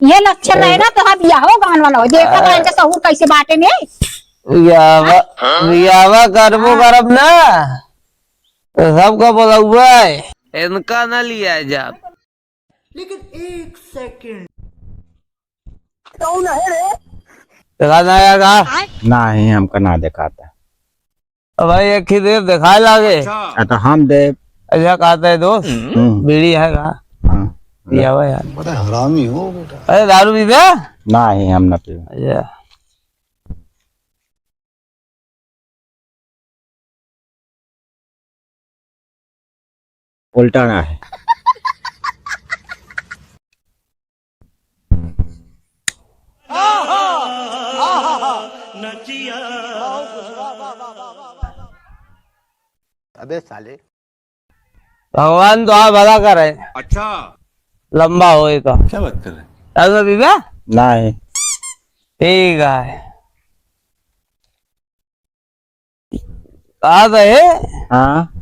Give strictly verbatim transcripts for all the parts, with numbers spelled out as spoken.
ये लक्षण रहे ना, तो हम बियाहो गवन वाला हो। देखा तो इनके सहूर कैसे बाटे में। बियावा, बियावा करबो करब ना, तो सबका बोलउबे। इनका ना लिया जाब। लेकिन एक सेकंड। कौन है रे? देखा ना यार का? नहीं, हमका ना देखाता। अब भाई एक ही देव दिखाए लागे। अच्छा। आ, तो हम देव। अच्छा, कहते हैं दोस्त, हम्म। बीड़ी है का? हाँ। पियावा यार। बड़ा हरामी हो बेटा। अरे, दारू पीबे? नहीं, हम ना पीबे। अच्छा। उल्टा ना है। अबे साले। भगवान तो आप भला करे। अच्छा। लंबा होए का। क्या बात कर रहे हैं? ऐसा पीबे? नहीं। ठीक है। का रहे? हाँ।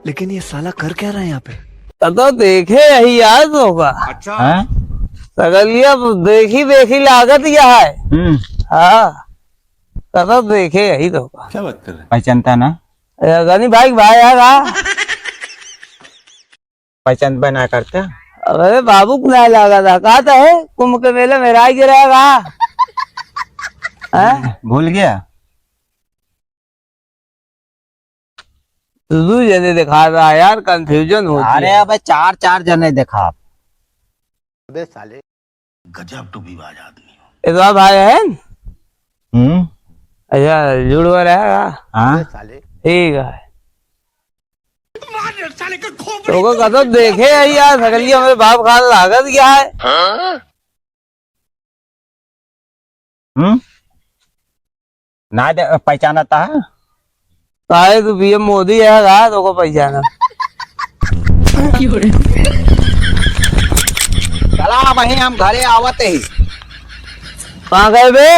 लेकिन ये साला कर क्या रहा है यहाँ पे? कतो देखे यही यार तो का। अच्छा। हाँ? सगलिया देखी देखी लागत यह है। हम्म। हाँ। कतो देखे यही तो का। क्या बात कर रहे हैं? पहचानता ना? ए, गनी भाई, भाई यार, हाँ। पहचान बना करता। अरे बाबू को नहीं लगा था, कहा था है, कुंभ के मेले में राय गिराएगा। हैं? भूल गया? तू दू जने दिखा रहा है यार, confusion होती अरे है। अबे चार, चार जने दिखा। अबे साले। गजब टोपीबाज आदमी हो। इधर भाई है? हम्म। अच्छा, जुड़वा रहेगा? हाँ। अबे साले। ठीक है। मार साले का खोपड़ी तोको कतो देखे है यार, सगलिया हमरे बाप खान लागत क्या है? हाँ? हम्म? ना दे, पहचानता है? काहे तू पीएम मोदी है का, तोको पहचाना? चला, वहीं हम घरे आवत ही। कहाँ गए बे?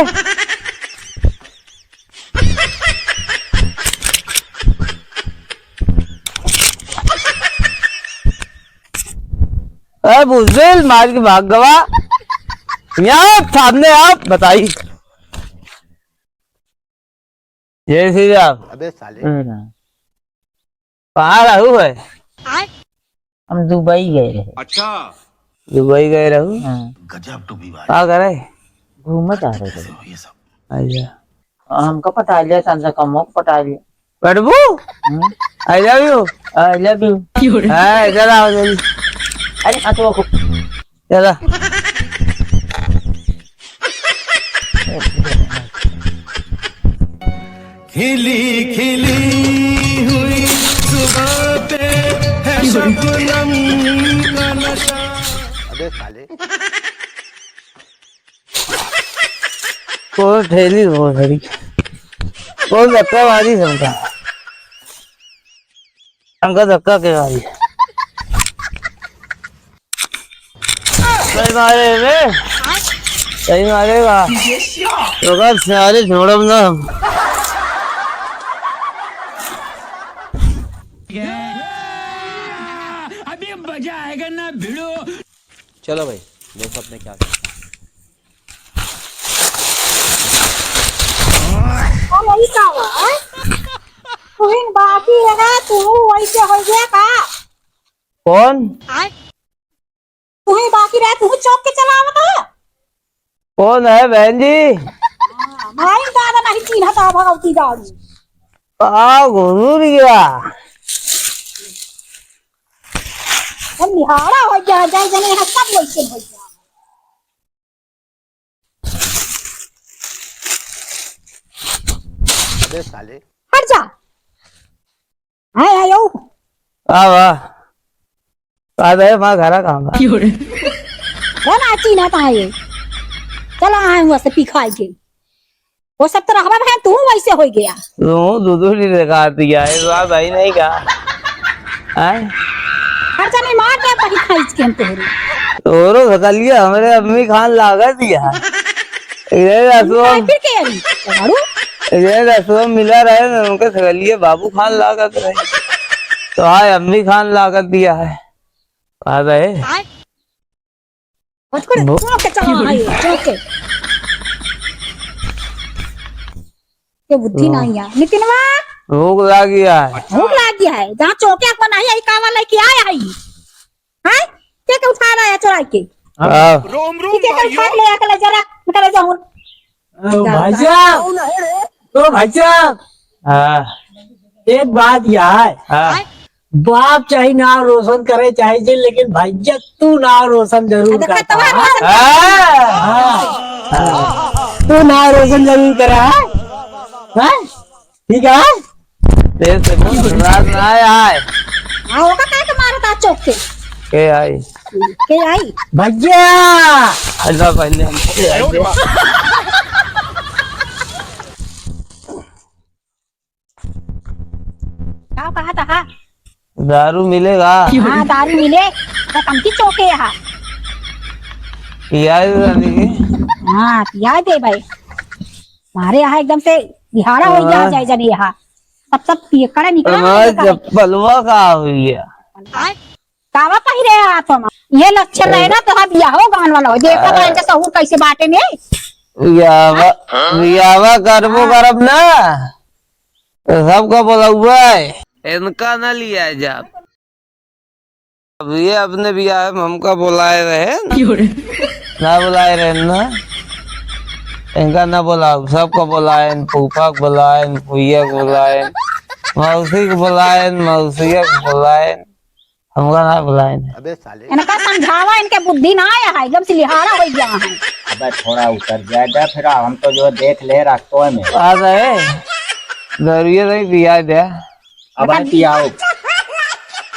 ए, बुजदिल, मार के भाग गवा। यहाँ सामने आप बताई। जय श्री राम। अबे साले। कहाँ रहू है? हम दुबई गए रहे। अच्छा। दुबई गए रहू? हाँ। गजब टोपी बाज। का करे? घूमत आ रहे थे। कैसे हो ये सब? अच्छा। हमका पटा लिया, संजय कमो को पटा लिया। पटबू? हम्म। I love you। I love you। हाँ, इधर आओ जल्दी। अरे, हाँ, तो चला। खिली खिली हुई सुबह पे है शबनम का नशा। अबे साले। कौन ठेली हो घड़ी? कौन धक्का मारी हमका? हमका धक्का के मारी? सही मारे बे। सही मारेगा। तो का सारे छोड़ब ना हम। अभी मजा आएगा ना भिड़ो। चलो भाई, देखो अपने क्या करते हैं। अरे, ई का बा, हैं? तुहिन बाकी है ना, तू वैसे हो गया का? कौन? तुही बाकी रहे, तू चौक के चलावत है? कौन है बहन जी? हाँ, माई दादा नहीं चिन्हत है भगवती दारू। का घुघुरिया? हम निहारा हो गया, जय जने हैं, सब वैसे हो गया। अबे साले। हट जा। आए, आए, ओ। वाह, वाह। का बे, माँ घरा कहाँ बा? वो नाची ना पाए। चला आए हुआ से पिखाई के। वो सब तो रहबा बहन, तू वैसे हो गया। तू दो दो दिन लगा दिया है, वाह भाई नहीं का। हैं? हर जने मार दे, पही खाइच के हम तोहरे। तोरो सकलिया हमरे अम्मी खान लागत ही है। इधर रसवा। फिर के अभी? झाड़ू? इधर रसवा मिला रहे ना, उनके सकलिया बाबू खान लागत रहे। तो आज अम्मी खान लागत दिया है। आ रहे? बचकुड़े, वो चौंक के चला है, चौंक के। ये बुद्धि नहीं है। नितिनवा! भूख लागी है। भूख लागी है। जहाँ चौंक के अपन आई, आई कावा लेके आया है। हैं? के के उठा रहा है चोराई के? हाँ। ठीक है, के उठा ले, अकेले जरा, निकल जाऊँ। ओ, भाई साहब। ओ, भाई साहब। हाँ। एक बात यह है। हाँ। बाप चाहे नाव रोशन करे, चाहे जे, लेकिन भैया तू नाव रोशन जरूर अच्छा, करता तोहार है। रोशन हाँ। हाँ। हाँ। तू नाव रोशन जरूर करा है। हाँ? ठीक है? तेरे से बहुत नाराज ना आया है। हाँ, ओका काहे के मारत है चौक के? के आई? के आई? भैया! अल्लाह पहले हम का कहा था? दारू मिलेगा? हाँ, दारू मिले। तो कम की चौके यहाँ। पियाई रानी की? हाँ, पियाई दे भाई। हमारे यहाँ एकदम से दिहाड़ा हो गया हाँ। जाए जने यहाँ। तब तब पियकड़े निकला हमारे है देखा है। चप्पलवा का हो गया? कावा पहिरे आप हम? ये लक्षण रहे ना तो हम बियाहो गहन वाला हो। देखा बा इनका सहूर कैसे बाटे में। बियावा, बियावा करबो हाँ। करब ना। तो सबका बोला हुआ है। इनका ना लिया जाब। अब ये अपने बियाह में हमका बोलाए रहे। क्यों रे? ना बोलाए रहे ना। इनका ना बोलाओ, सबको बोलाए, फूफा को बोलाए, फुइया को बोलाए, मौसी को बोलाए, मौसिया को बोलाए, हमका ना बोलाए। अबे साले। इनका समझावा, इनके बुद्धि ना आया है, एकदम से लिहाड़ा हो गया है। अबे थोड़ा उतर जाए दे, फिर हम तो जो देख ले रास्तों में। आ रहे, दरिया नहीं पिया दे। अब आए पियाओ।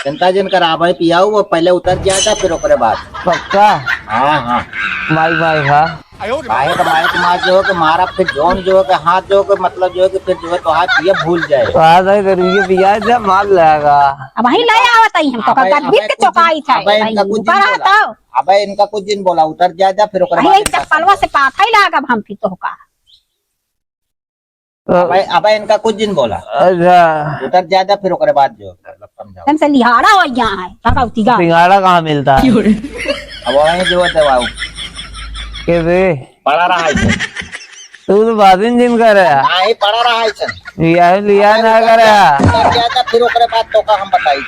चिंता जिन करा, अब आए पियाओ, वो पहले उतर जाए था, फिर ओकरे बाद। पक्का? हाँ, हाँ। माई, माई, हाँ। काहे का माई के मार जो है कि मारा, फिर जौन जो है कि हाथ जो है कि मतलब जो है कि फिर जो है तो हाथ ये भूल जाए। तो हाथ है तो ये पिया जा, मार लेगा। अब वहीं ले आवत आई हम तो अबे, गद्दी अबे के कुछ चौकाई दिन, था, अबे इनका कुछ दिन ऊपर बोला। आता। अबे इनका कुछ दिन बोला, उतर जाए था, फिर ओकरे बाद अरे इनका चप्पलवा समझाओ। से पाथा ही लागब हम फिर तो का। तो अबे, अबे इनका कुछ दिन बोला। अच्छा। उतर जाए था, फिर ओकरे बाद जो मतलब समझाओ। एकदम से लिहाड़ा हो गया है, भगवती का। सिंघाड़ा कहाँ मिलता है? अब वहीं जो है दवाओ। के बे? पड़ा रहा है इधर। तू तो बादिन जिन कर रहा। नहीं, पड़ा रहा है इधर। लिया, लिया ना कर रहा। उतर जाए था, फिर ओकरे बाद तो का हम बताई।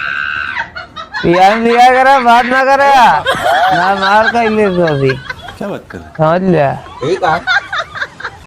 लिया, लिया कर रहा, बात ना कर रहा। ना मार का ही ले तो अभी। क्या बात कर रहे हैं? समझ लिया। ठीक है।